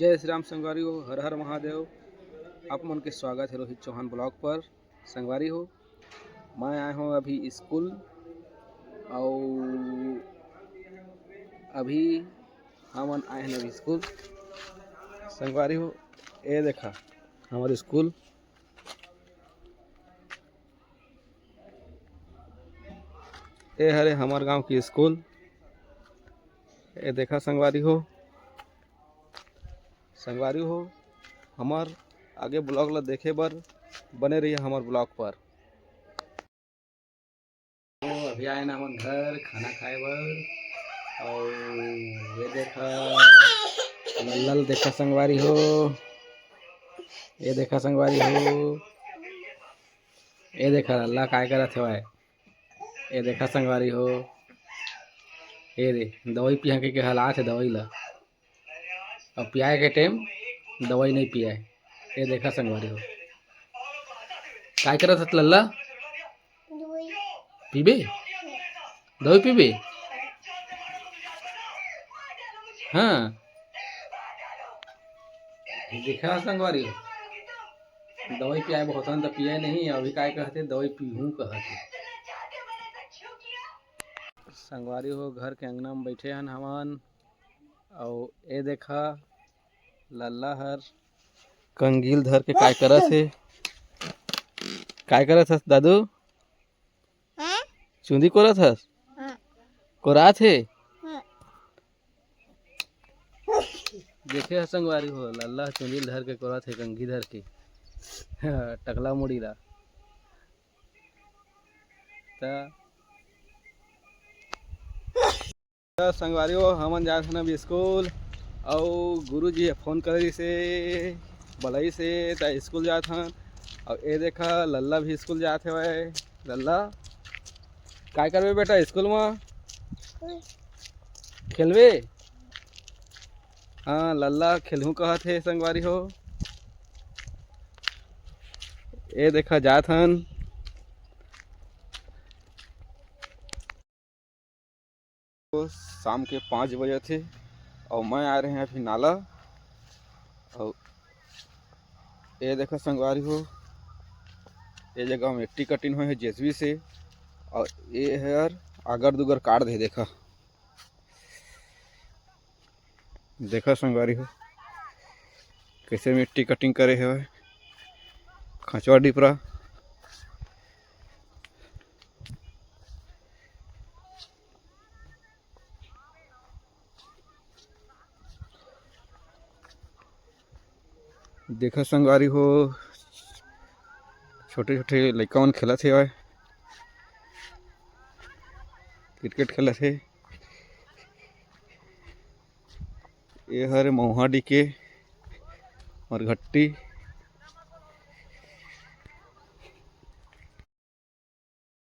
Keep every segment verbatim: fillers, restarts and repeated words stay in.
जय श्री राम संगवारी हो, हर हर महादेव। आप मन के स्वागत है रोहित चौहान ब्लॉग पर। संगवारी हो, मैं आए हूँ अभी स्कूल, अउ अभी हमन आए हैं अभी स्कूल। संगवारी हो, ये देखा हमारे स्कूल, ये हरे हमार गांव की स्कूल। ये देखा संगवारी हो, संगवारी हो, हमार आगे ब्लॉग ला देखे बर बने रहिए हमार ब्लॉग पर। तो अभी आए ना हमन घर खाना खाए बर, और ये देखा लल्ला ल देखा संगवारी हो, ये देखा संगवारी हो, ये देखा लल्ला काय करत हवय, ये देखा संगवारी हो, ये रे दवाई पिया के, के हलात है दवाई ला। अब पियाए के टाइम दवाई नहीं पियाए। ये देखा संगवारी हो, काय करत हस लल्ला? दवाई। पीबे? दवाई पीबे? हाँ। देखा संगवारी हो, दवाई पियाए बहुत त पियाए नहीं, अभी काय कहते, दवाई पीहूँ कहते। संगवारी हो, घर के अंगना में बैठे हन हमन। अउ ए देखा, लल्ला हर कंगील धर के काय करत हे? काय करत हस दादू? हैं? चुंदी कोरत हस? हाँ। कोरात हे? हाँ। देखे ह संगवारी हो, लल्ला चुंदी धर के कोरत हे, कंगी धर के। टकला मुड़ी ला। त त संगवारी हो, हमन जात हन अभी स्कूल, अउ गुरुजी ह फोन करिस हे, बलाइस हे, त स्कूल जात हन। अउ ए देखा, लल्ला भी स्कूल जात हवय। लल्ला, काय करबे बेटा स्कूल म? खेलबे? हाँ, लल्ला खेलहूँ कहत हे संगवारी हो। ए देखा, जात हन। शाम के पाँच बजे थे, अउ मैं आ रहे हैं अभी नाला। अउ ए देखा संगवारी हो, ए जगह मिट्टी कटिंग होय हे जेसीबी से, अउ ए हर आगर दुगर काट दे। देखा, देखा संगवारी हो, कैसे मिट्टी कटिंग करे हवय खचवा डिपरा। देखा संगवारी हो, छोटे-छोटे लइका मन खेलत हे, क्रिकेट खेलत हे। ये हरे मऊहाडी के मरघट्टी।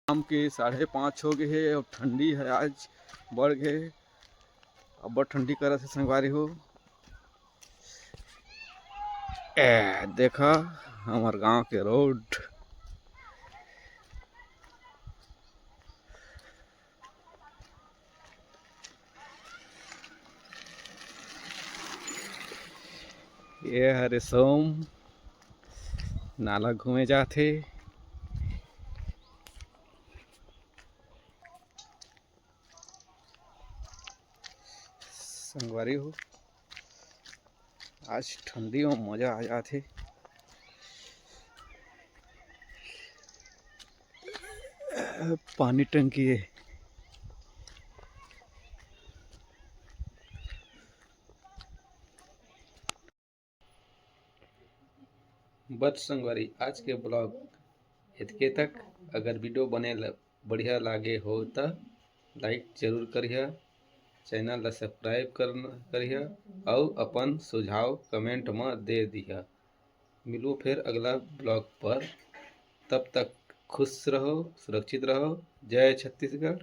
शाम के साढ़े पाँच हो गए हे, अब ठंडी है आज बढ़ गए, अब्बड़ ठंडी करत हे संगवारी हो। ए, देखा हमर गांव के रोड। ये हरे सोम नाला घूमे जाथे। संगवारी हो, आज ठंडी में मजा आ जाथे। पानी टंकी है। बस संगवारी, आज के ब्लॉग इतके तक। अगर वीडियो बने ल-, बढ़िया लागे हो त लाइक जरूर करिहा, चैनल ला सब्सक्राइब कर, करिहा, अउ अपन सुझाव कमेंट म दे दिहा। मिलबो फिर अगला ब्लॉग पर, तब तक खुश रहो, सुरक्षित रहो। जय छत्तीसगढ़।